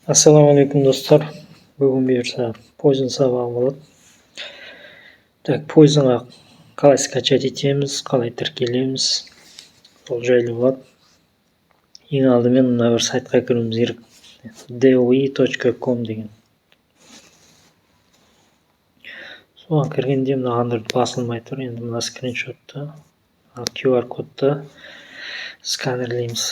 Ассалаумағалейкум, достар! Бүгін бұйырса, Poison сабағы болады. Так, Poisonға қалай скачать етеміз, қалай тіркелеміз, сол жайлы болады. Ең алдымен мына бір сайтқа кіруіміз керек, doi.com деген. Соған кіргенде мына Android басылмай тұр. Енді мына скриншотты, QR кодты сканерлейміз.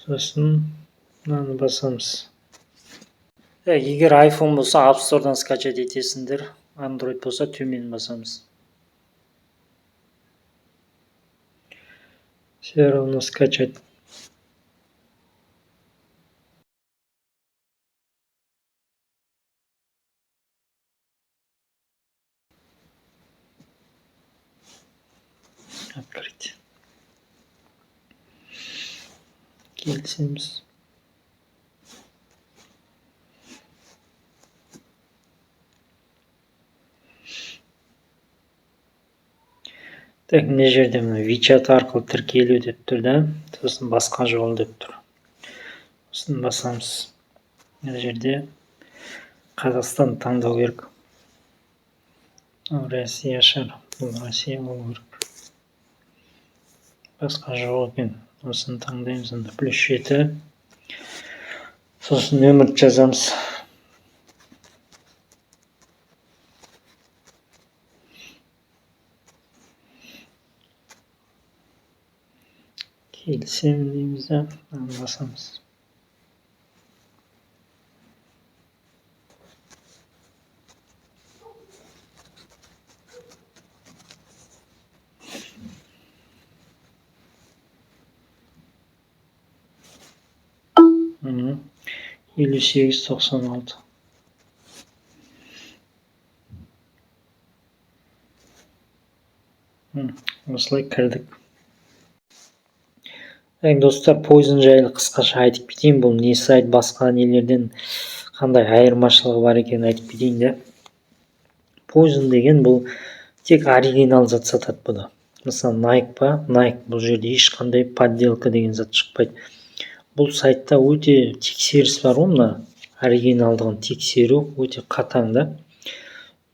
Сосын мынаны басамыз. Егер iPhone болса, App Store'дан скачать етесіңдер, Android болса, төмен басамыз. Все равно скачать. Открыть. Келісеміз. Так, мына жерде мына WeChat арқылы тіркелу деп тұр да, сосын басқа жол деп тұр. Осыны басамыз. Мына жерде Қазақстан таңдау керек. Россия шығар, бұл Россия болу керек. Басқа жоқ екен. Осыны таңдаймыз онда, +7. Сосын нөмірді жазамыз. Келісемін дейміз да, мынаны басамыз. 58 96. Осылай кірдік. Так, достар, Poison жайлы қысқаша айтып кетейін. Бұл не сайт, басқа нелерден қандай айырмашылығы бар екенін айтып кетейін да. Poison деген бұл тек оригинал зат сатады бұда. Мысалы, Nike па, Nike, бұл жерде ешқандай подделка деген зат шықпайды. Бұл сайтта өте тексеріс бар ғой, мына оригиналдығын тексеру өте қатаң да.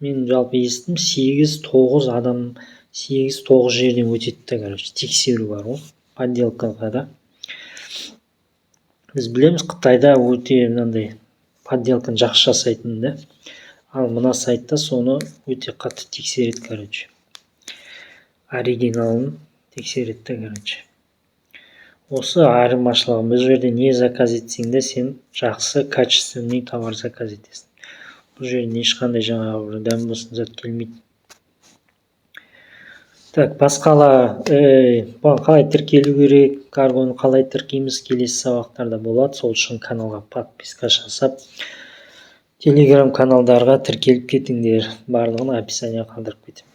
Мен жалпы естідім, 8-9 адам, 8-9 жерден өтеді да, короче, тексеру бар ғой подделкаға да. Біз білеміз, Қытайда өте мынандай подделканы жақсы жасайтынын да. Ал мына сайтта соны өте қатты тексереді, короче, оригиналын тексереді да, короче. Осы айырмашылығы. Бұл жерде не заказ етсең де, сен жақсы, качественный товар заказ етесің. Бұл жерден ешқандай жаңағы бір дәм болсын зат келмейді. Так, басқала бұған қалай тіркелу керек, каргоны қалай тіркейміз, келесі сабақтарда болады. Сол үшін каналға подписка жасап, телеграм каналдарға тіркеліп кетіңдер. Барлығын описание қалдырып кетемін.